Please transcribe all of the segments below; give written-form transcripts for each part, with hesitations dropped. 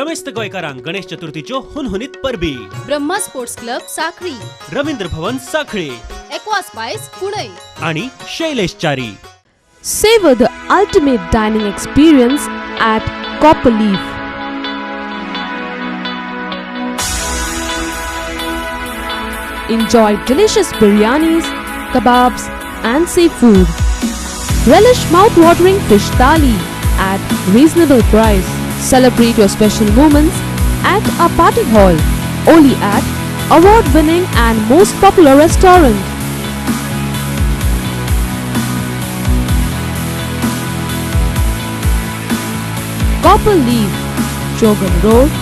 समेस्त गोंयकारांक गणेश चतुर्थीच्यो हुनहुनीत परबी. Brahma sports club Sanquelim, Ravindra Bhavan Sanquelim aqua spice Kunai आणि Shailesh Chari. Savor the ultimate dining experience at Copper Leaf. Enjoy delicious biryanis, kebabs and seafood. Relish mouth-watering fish thali at reasonable price. Celebrate your special moments at our party hall, only at award-winning and most popular restaurant. Copper Leaf, Jogan Road,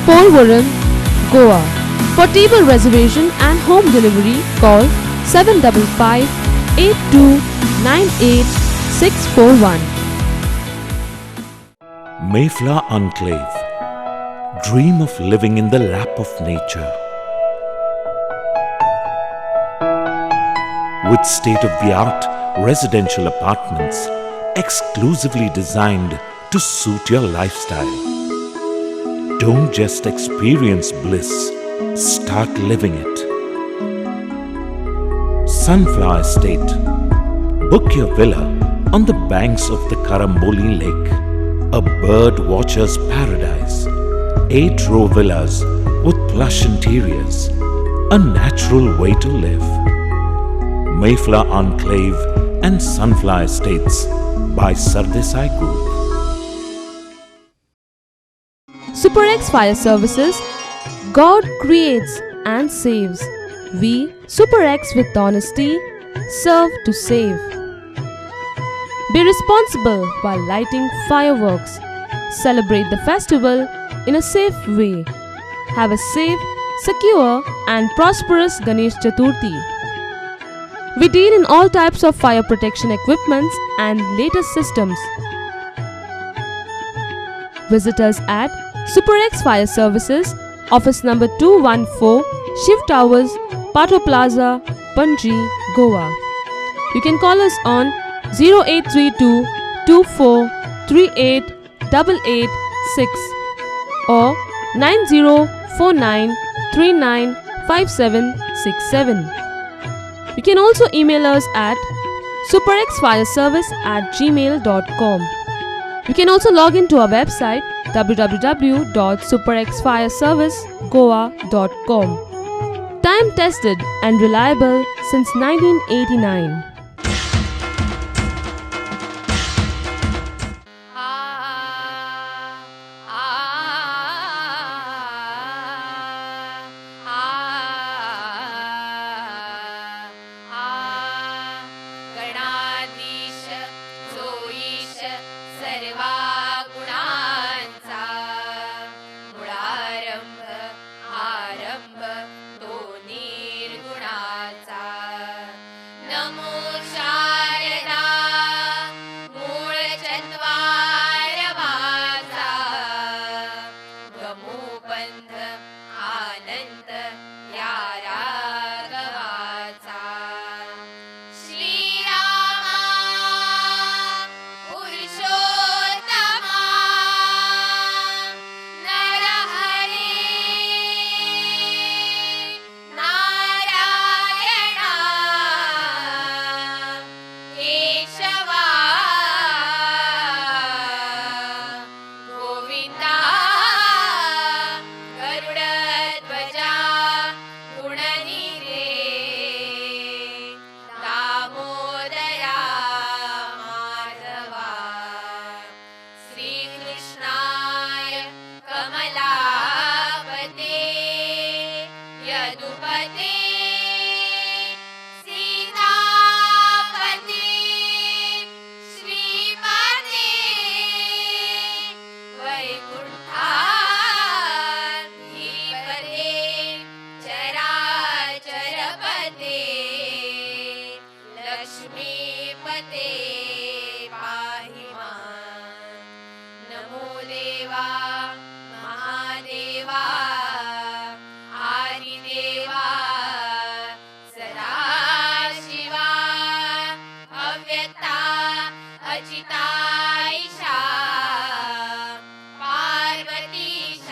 Polvaram, Goa. For table reservation and home delivery, call 755 8298 641. Mayflower Enclave. Dream of living in the lap of nature. With state-of-the-art residential apartments exclusively designed to suit your lifestyle. Don't just experience bliss, start living it. Sunflower Estate. Book your villa on the banks of the Karamboli Lake, a bird watcher's paradise. 8-row villas with plush interiors, a natural way to live. Mayflower Enclave and Sunflower Estates by Sardesai Group. Super X Fire Services. God creates and saves. We, Super X with honesty, serve to save. Be responsible while lighting fireworks. Celebrate the festival in a safe way. Have a safe, secure and prosperous Ganesh Chaturthi. We deal in all types of fire protection equipments and latest systems. Visit us at Super X Fire Services, office number 214, Shiv Towers, Pato Plaza, Panji, Goa. You can call us on 0832 24 38 886 or 9049 395767. You can also email us at superxfireservice@gmail.com. You can also log into our website www.superxfireservicegoa.com. Time tested and reliable since 1989. Ganadhish जोईश सर्वा गुणांचा मुळारंभ आरंभ तो निर्गुणाचा. नमो शारदा मूळ चत्वार माझा गमोबंध आनंद या राघवाचा. श्रीरामा पुरुषोत्तमा नरहरी नारायणा केशवा गोविंदा गरुडध्वजा गुणनिधे दामोदरा माधवा. श्रीकृष्णाय कमलापते यदुपते सीतापते श्रीपते वैकुण्ठाधिपते चराचरपते लक्ष्मीपते पाहि मां. नमो देवा महादेवा आदिदेवा सदाशिवा अव्यक्ता अचिता ईशा पार्वतीशा.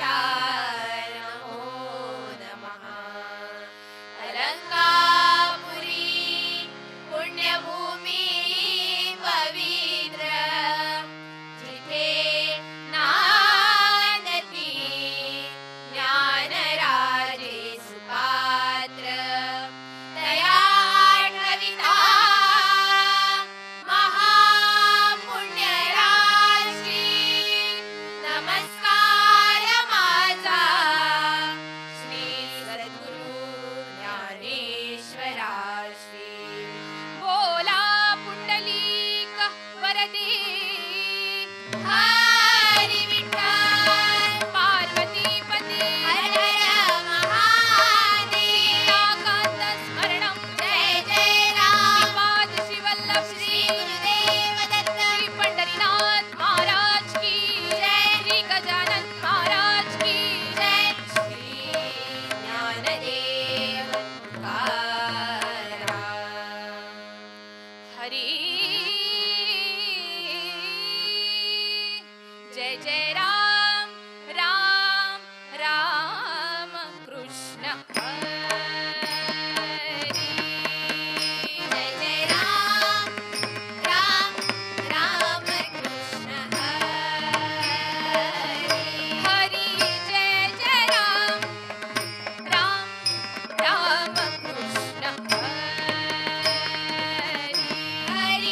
हरी। जय जय राम राम राम कृष्ण हरी। जय जय राम राम राम कृष्ण हरी। हरी जय जय राम राम राम कृष्ण हरी। हरी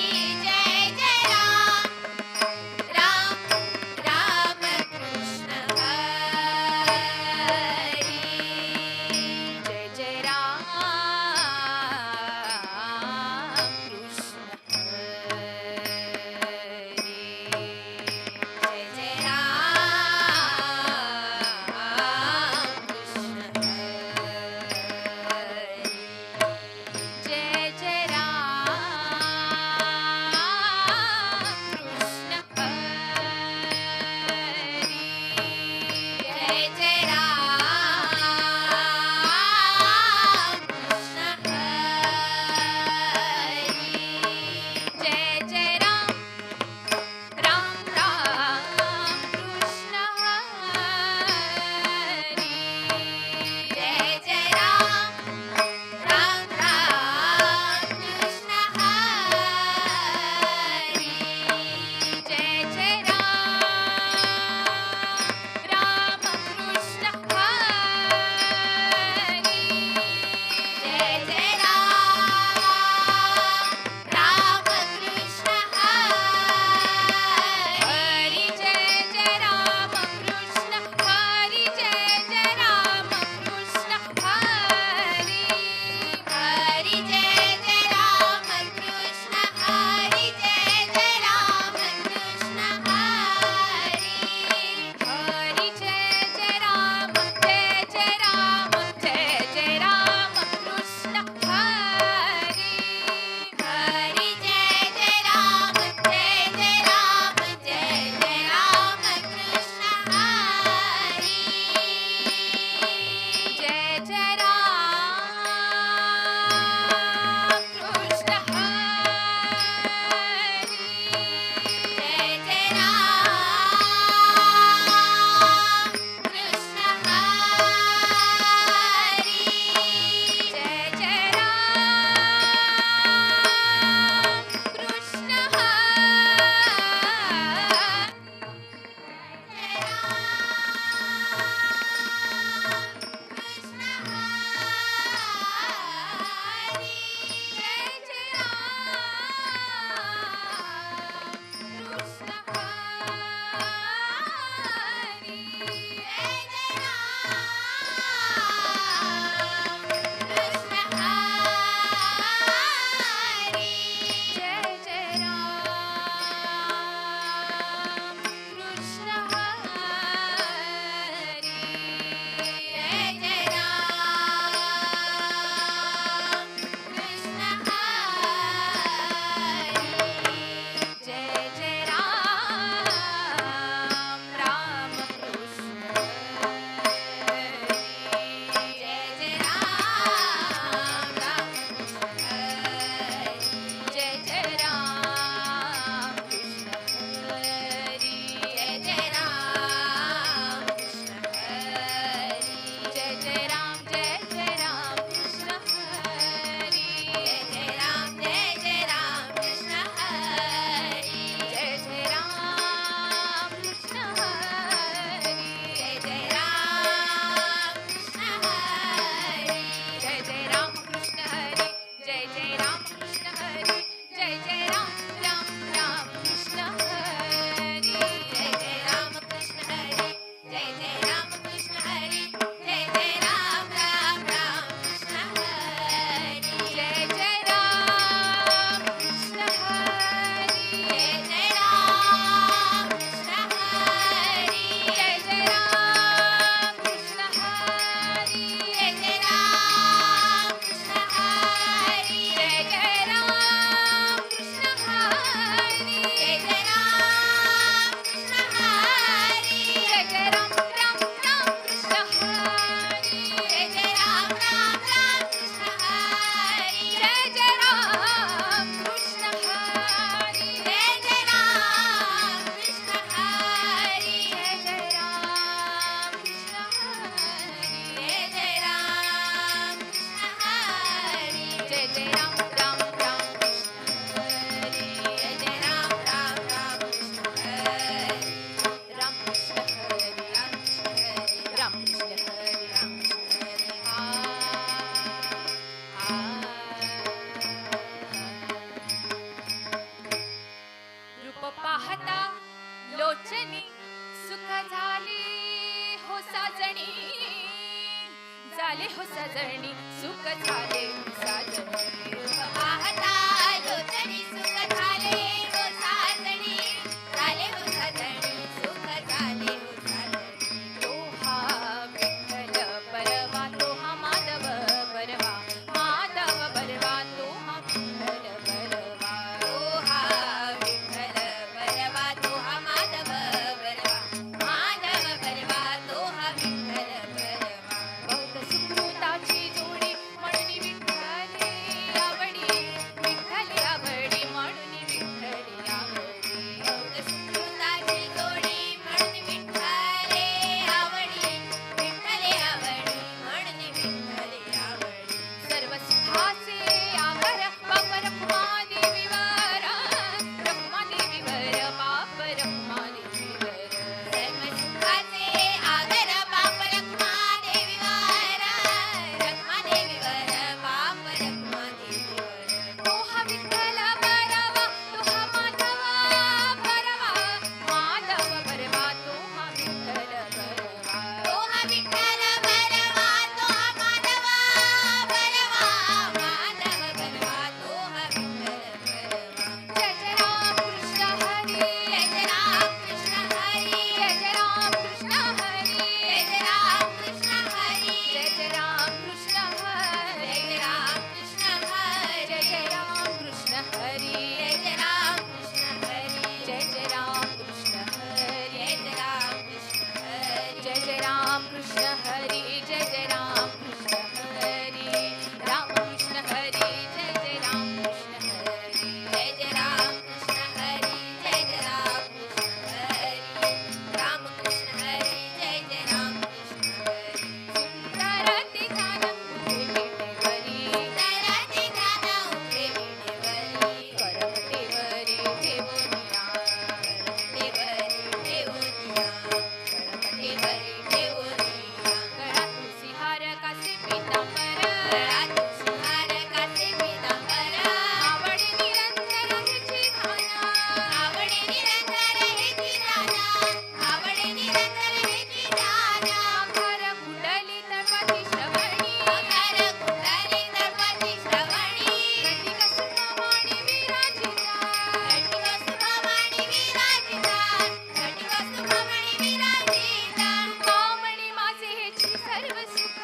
सुख झाले हो साजणी. पाहता लोचनी सुख झाले हो साजणी, झाले हो साजणी, सुख झाले हो साजणी. तो हा विठ्ठल बरवा, तो हा माधव बरवा, माधव बरवा, तो हा विठ्ठल बरवा. तो हा विठ्ठल बरवा, तो हा माधव बरवा, माधव बरवा, तो हा विठ्ठल बरवा. बहुत सुकृताची जोडी म्हणून विठ्ठले आवडी, विठ्ठले आवडी म्हणून विठ्ठले आवडी. बहुत सुकृताची जोडी म्हणून विठ्ठले आवडी, विठ्ठले आवडी म्हणून विठ्ठले आवडी. सर्व सुखाचे आगर बाप रखुमा देवीवर, रखुमा देवीवर, बाप रखुमा देवीवर. सर्व सुखाचे आगर बाप रखुमा देवीवर, रखुमा देवीवर, बाप रखुमा देवीवर. तो हा विठ्ठल बरवा, तो हा माधव बरवा, माधव बरवा, तो हा विठ्ठल बरवा. तो हा विठ्ठल बरवा, तो हा माधव बरवा, माधव बरवा, तो हा विठ्ठल बरवा. जय जय राम कृष्ण हरी, जय जय राम कृष्ण हरी, जय जय राम कृष्ण हरी, जय जय राम कृष्ण हरी, जय जय राम कृष्ण हरी, जय जय राम कृष्ण हरी, जय जय राम कृष्ण हरी, जय जय राम कृष्ण हरी, जय जय राम कृष्ण हरी, जय जय राम कृष्ण हरी, जय जय राम कृष्ण हरी, जय जय राम कृष्ण हरी, राम कृष्ण हरी, जय जय राम कृष्ण हरी. जय जय राम कृष्ण हरी, जय जय राम कृष्ण हरी, राम कृष्ण हरी, जय जय राम कृष्ण हरी. सुंदर ते ध्यान उठे विटेवरी, सुंदर ते ध्यान उठे विटेवरी, करपटेवरी ठेवूनिया, करपटेवरी ठेवूनिया, करपटेवरी ठेवूनिया. गळा तुळसी हार कासे पीतांबर, गळा तुळशी हार कासे पीतांबर, आवडी निरंतर हेची ध्यान, आवडे निरंतर हेची ध्यान, आवडे निरंतर हेची ध्यान. मखर कुंडली तळपाची श्रवणी, मकर कुंडली तळपाची श्रवणी, घटिका सुखवाणी विराजिता, घटिका सुखवाणी विराजिता, घटिका सुखवाणी विराजिता. कामणी माझे हेची सर्व सुख,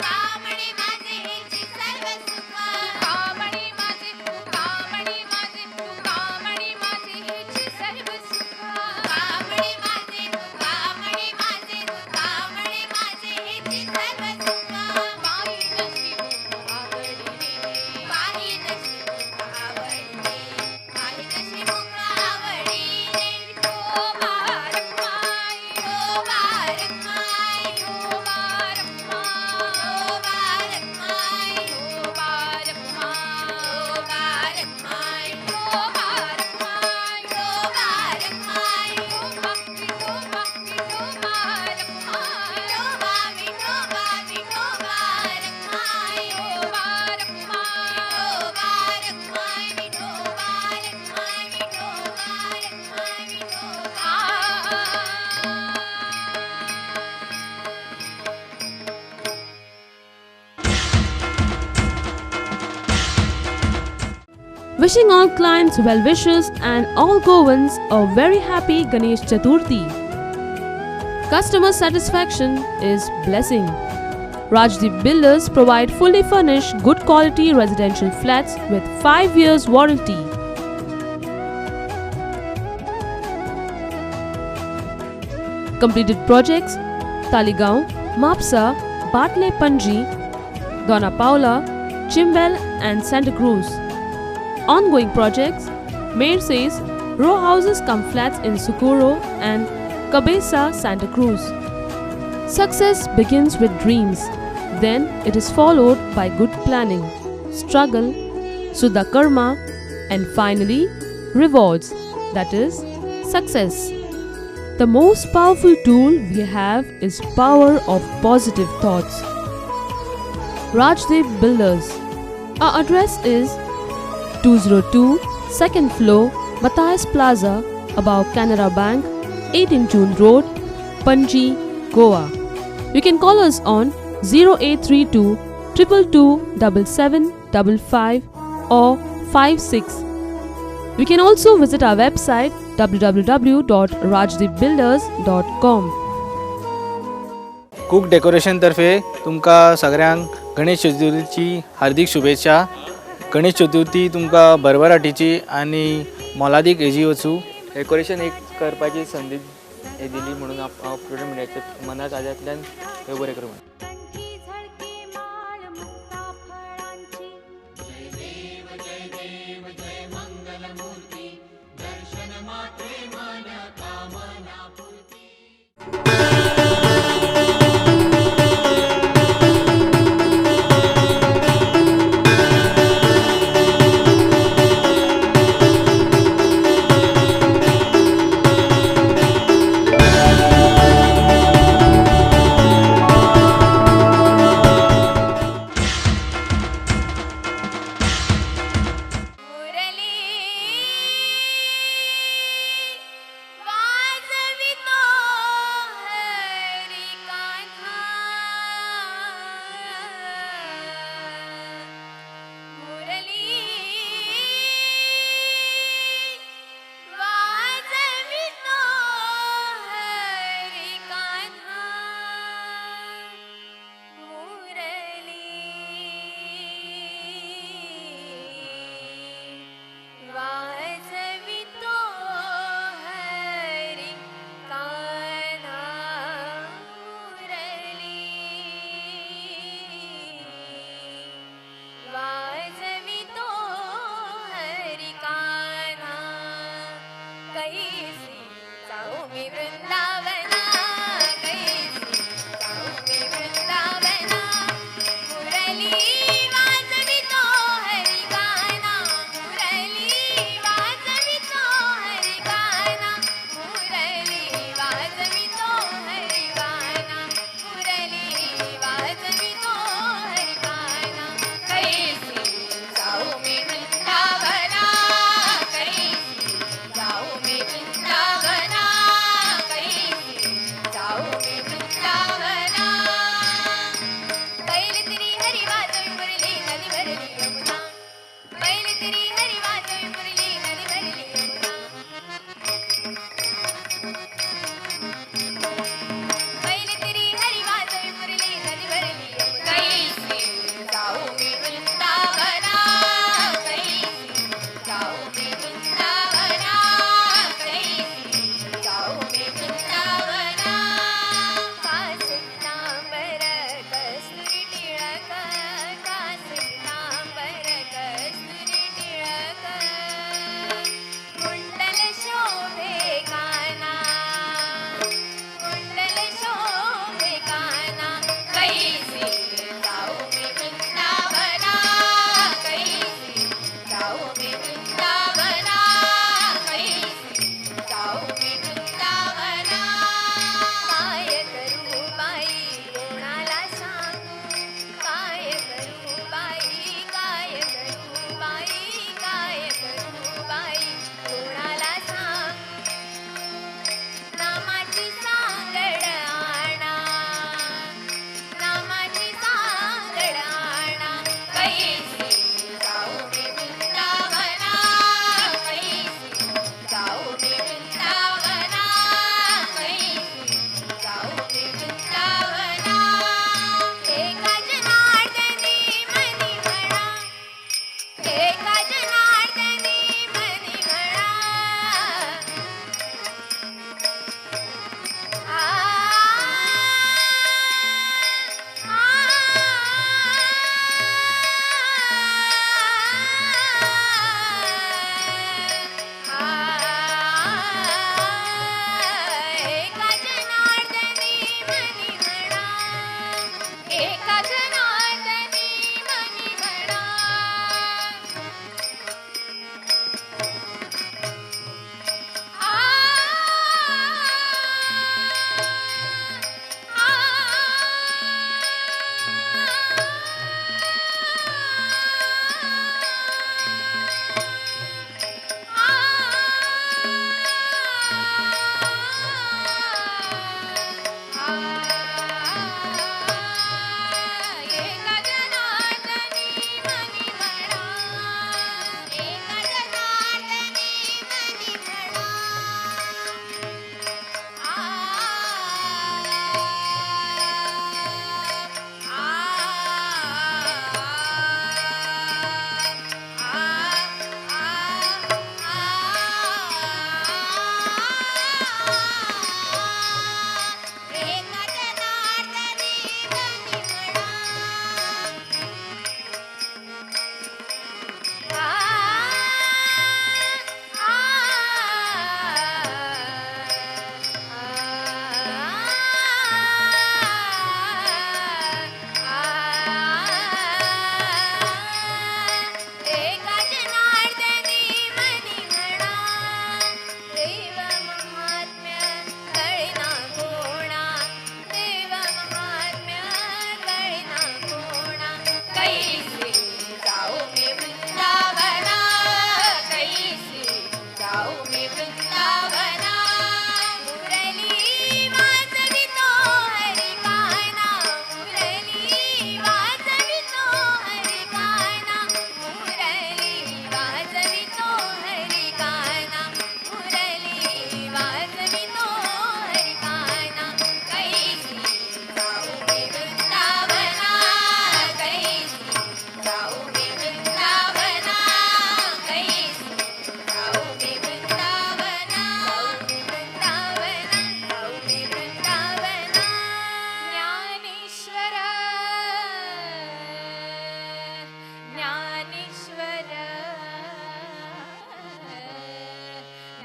कामणे माझे हेची सर्व सुख, कामणी माझे, तू कामणी माझे, तू कामणी माझे हेची सर्व सुख. कामणे माझे, तू कामणे माझे, तू कामणे माझे हेची सर्व सुख. पायी नशिबुख आवडीने, पाही नशिबुख आवडीने, पाही नशिबुख आवडीने. Vithoba Rakhumai, Vithoba Rakhumai, Vithoba Rakhumai, Vithoba Rakhumai, Vithoba Rakhumai, Vithoba Rakhumai, Vithoba Rakhumai, Vithoba Rakhumai, Vithoba, Vithoba, Vithoba Rakhumai, Vithoba, Vithoba, Vithoba Rakhumai, Vithoba Rakhumai, Vithoba Rakhumai, Vithoba Rakhumai, Vithoba Rakhumai, Vithoba. Wishing all clients well wishes and all Goans a very happy Ganesh Chaturthi. Customer satisfaction is blessing. Rajdeep Builders provide fully furnished good quality residential flats with 5 years warranty. Completed projects Taligaon, Mapsa, Bartley Panji, Dona Paula, Chimbel and Santa Cruz. Ongoing projects Mayor says row houses come flats in Socorro and Cabeza, Santa Cruz. Success begins with dreams, then it is followed by good planning, struggle, Suddha karma, and finally rewards, that is, success. The most powerful tool we have is power of positive thoughts. Rajdeep Builders. Our address is 202 2nd floor, Matthias Plaza, above Canara Bank, 18 June Road, Panji, Goa. You can call us on 0832 222 77 55 or 56. You can also visit our website www.rajdeepbuilders.com. Cook decoration तर्फे तुमकां सगळ्यांक गणेश चतुर्थीची हार्दिक शुभेच्छा. गणेश चतुर्थी तुमकां भरभराटीची आनी मोलादीक हेजी वचूं. Decoration एक करपाची संदी हे दिली म्हणून हांव प्रुडंट मिडियाच्या मनात आदारांतल्यान हे बरें करूं.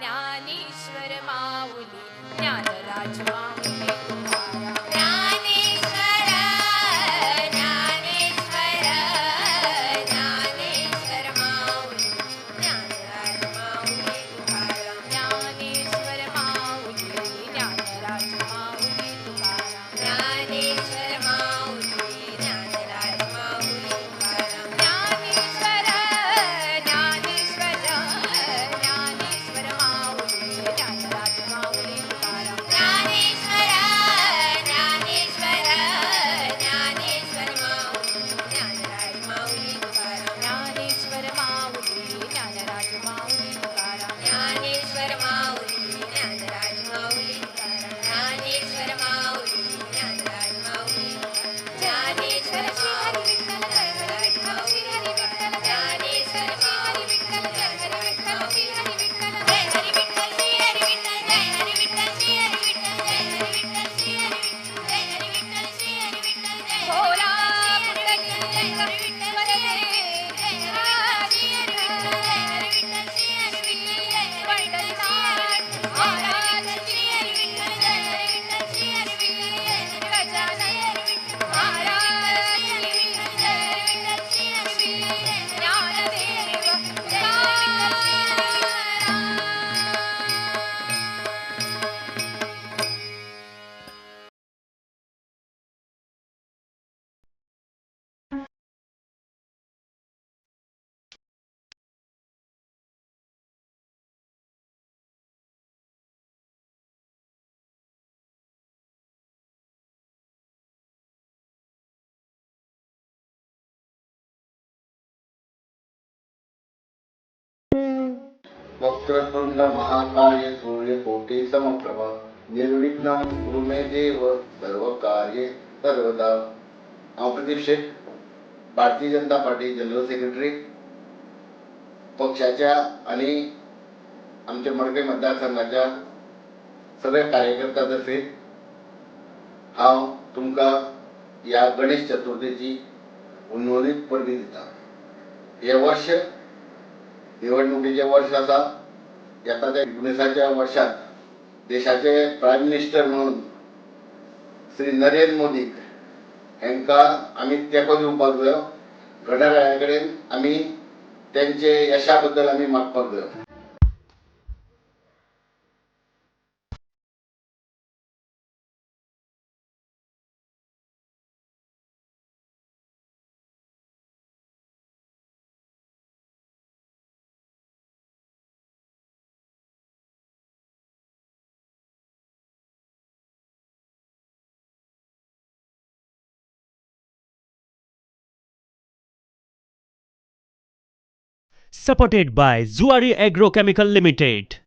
ज्ञानेश्वर माऊली ज्ञानराज माऊली तुकाराम. ज्ञानेश्वर ज्ञानेश्वर ज्ञानेश्वर माऊली ज्ञानराज माऊली तुकाराम. ज्ञानेश्वर माऊली ज्ञानराज माऊली तुकाराम. ज्ञानेश्वर माऊली ज्ञानराज माऊली तुकाराम. ज्ञानेश्वर ज्ञानेश्वर ज्ञानेश्वर माऊली ज्ञानराज माऊली तुकाराम. ज्ञानेश्वर ज्ञानेश्वर ज्ञानेश्वर माऊली ज्ञानराज माऊली तुकाराम. ज्ञानेश्वर माऊली ज्ञानराज माऊली तुकाराम. ज्ञानेश्वर माऊली ज्ञानराज माऊली तुकाराम. ज्ञानेश्वर माऊली ज्ञानराज माऊली तुकाराम. ज्ञानेश्वर श्री हरी विठ्ठल जय हरी विठ्ठल श्री हरी विठ्ठल ज्ञानेश्वर श्री हरी विठ्ठल जय हरी विठ्ठल श्री हरी विठ्ठल जय हरी विठ्ठल श्री हरी विठ्ठल जय हरी विठ्ठल श्री हरी विठ्ठल जय हरी विठ्ठल श्री हरी विठ्ठल जय हरी विठ्ठल श्री हरी विठ्ठल जय भोला जय हरी विठ्ठल वरदे जय हरी विठ्ठल जय हरी विठ्ठल श्री हरी विठ्ठल जय हरी विठ्ठल श्री हरी विठ्ठल महाराज श्री हरी विठ्ठल जय हरी विठ्ठल श्री हरी विठ्ठल जय हरी गजानन विठ्ठल महाराज श्री हरी विठ्ठल जय हरी विठ्ठल श्री हरी विठ्ठल जय हरी ज्ञानदेव जय हरी विठ्ठल श्री हरी विठ्ठल. वक्रतुंड महाकाय सूर्यकोटि समप्रभ निर्विघ्नं कुरु मे देव सर्व कार्ये सर्वदा. हांव Pradeep Shet, Bharatiya Janata Party general secretary. पक्षाच्या आनी आमच्या मडकय मतदारसंघाच्या सगळ्या कार्यकर्त्यां तर्फे हांव तुमकां ह्या गणेश चतुर्थीची हुनहुनीत परबीं दिता. हें वर्ष निवडणुकीचें वर्ष आसा. येता त्या 19च्या वर्षात देशाचे प्रायम मिनिस्टर म्हणून श्री नरेंद्र मोदीक हांकां आमी तेंको दिवपाक जायो. गणराया कडेन आमी तेंचे यशा बद्दल आमी मागपाक जायो. Supported by Zuari Agrochemical Limited.